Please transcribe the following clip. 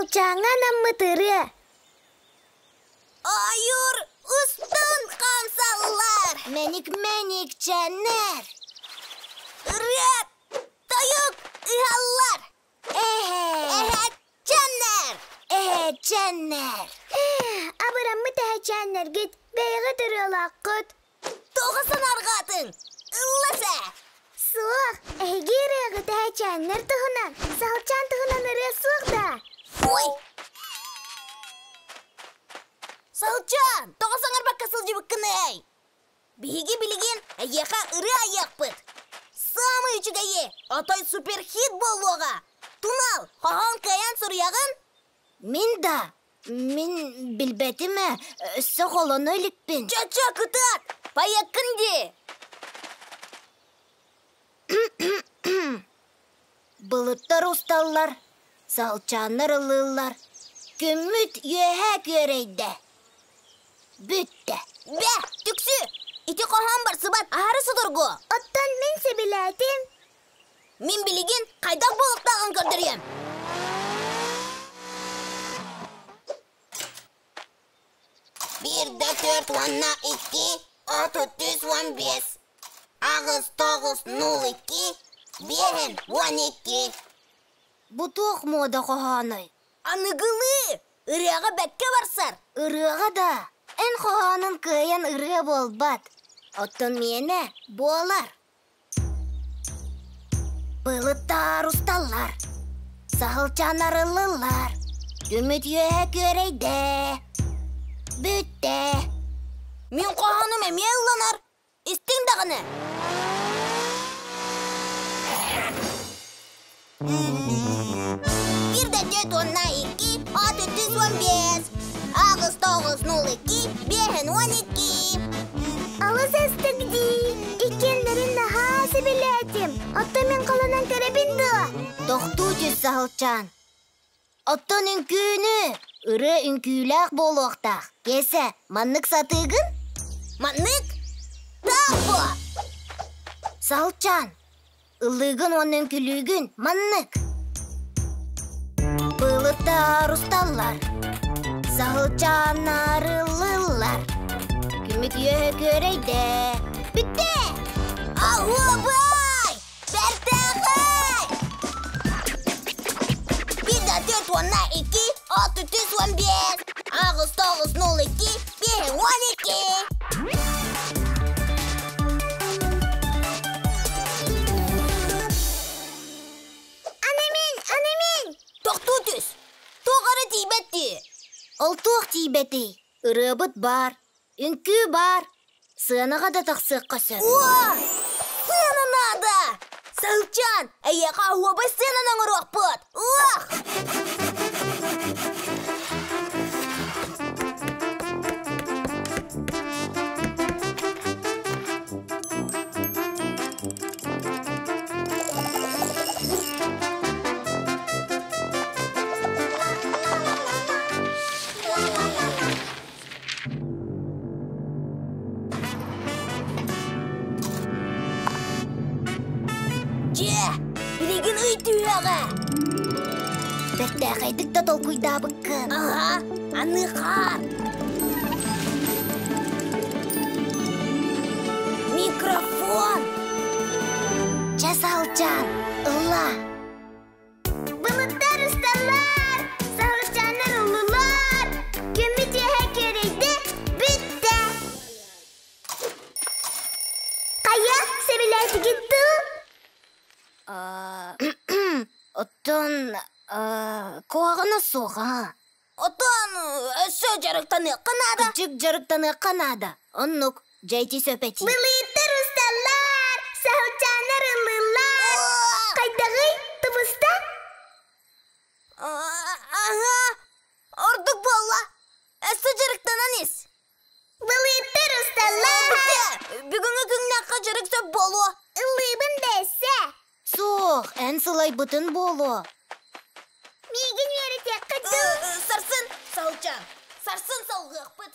Саһылчааҥҥа анаммыт ырыа. Ойуур устун хамсаллар. Мэник-мэник чэннэр. Ырыа тойук ыһаллар. Эһэ. Эһэччэннэр. Эһэччэннэр. Абыраммыт эһэчээннэргит бэйэҕит ырыалааххыт. Тоҕо санаарҕаатыҥ? Ыллас ээ. Суох, эһиги ырыаҕыт эһэчээннэр туһунан, саһылчаан туһунан ырыа суох да? Ой! Саһылчаан, тоҕо саҥарбакка сылдьыбыккыный? Биһиги билигин эйиэхэ ырыа айыахпыт. Саамай үчүгэйи, отой суперхит буолуоҕа. Тунал, хоһоон кыайан суруйаҕын? Мин да, мин билбэтим ээ, өссө холоно иликпин. Чэ-чэ, кытаат, поэккын дии. Былыттар усталлар, саһылчааннар ыллыыллар, күммүт үөһэ күөрэйдэ. Бүттэ. Бэ, түксү! Ити хоһоон барсыбат, аһары судургу. Оттон мин сөбүлээтим. Мин билигин хайдах буолуохтааҕын көрдөрүөм. Биирдэ 42, 33 15, 8 9 0 2, 5 12. Бу туох муода хоһооной? Аныгылыы! Ырыаҕа бэккэ барсар. Ырыаҕа да, эн хоһоонун кыайан ырыа буолбат. Оттон миэнэ буолар. Былыттар усталлар, саһылчаан арыллыллар, түмүт үөһэ күөрэйдэ, бүттэ. Мин хоһоонум эмиэ ылланар. Истиҥ даҕаны. Биирдэ 42, 35, 8 9 0 2, 5 12. Алыс астык дии. Иккиэннэрин наһаа сөбүлээтим. Оттон мин холонон көрөбүн дуо? Тохтуу түс саһылчаан. Оттон үҥкүүнү ырыа үҥкүүлээх буолуохтаах. Киэсэ, маннык сатыыгын? Маннык? Таах буо! Саһылчаан, ыллыыгын уонна үҥкүлүүгүн маннык. Былыттар усталлар, саһылчааннар ыллыыллар. Күммүт үөһэ күөрэйдэ. Бүттэ! Аһуобай! Бэртээхэй! Биирдэ 42, 35, 8 9 0 2, 5 12. Аны мин, аны мин! Тохтуу түс! Туох эрэ тиийбэт дии. Ол туох тиийбэтий? Ырыабыт баар, үҥкүү баар. Сыанаҕа да тахсыахха сөп. Уо! Сыана наада! Саһылчаан, эйиэхэ оһуобай сыананы оҥоруохпут! Уох! Дьэ, билигин ый түһүөҕэ. Бэртээхэйдик да толкуйдаабыккын. Аһа, аны хаар. Микрофон! Чэ, Саһылчаан, ылла. Былыттар усталлар, саһылчааннар ыллылар, күммүт үөһэ күөрэйдэ, бүттэ. Хайа, сөбүлээтигит дуу? Оттон куһаҕана суох аа. Оттон өссө дьарыктаныахха наада. Кырдьык дьарыктаныахха наада. Оннук, дьэ ити сөп этии. Былыттар усталлар, саһылчааннар ыллыыллар. Хайдаҕый, тубуста? Аһа, ордук буолла. Өссө дьарыктанан ис. Былыттар усталлар. Бүгүҥҥү күҥнээххэ дьарык сөп буолуо. Ыллыыбын да өссө. Суох, эн сылайбытын буолуо. Миигин үөрэтиэххит дуу? Сарсын, Саһылчаан, сарсын салҕыахпыт.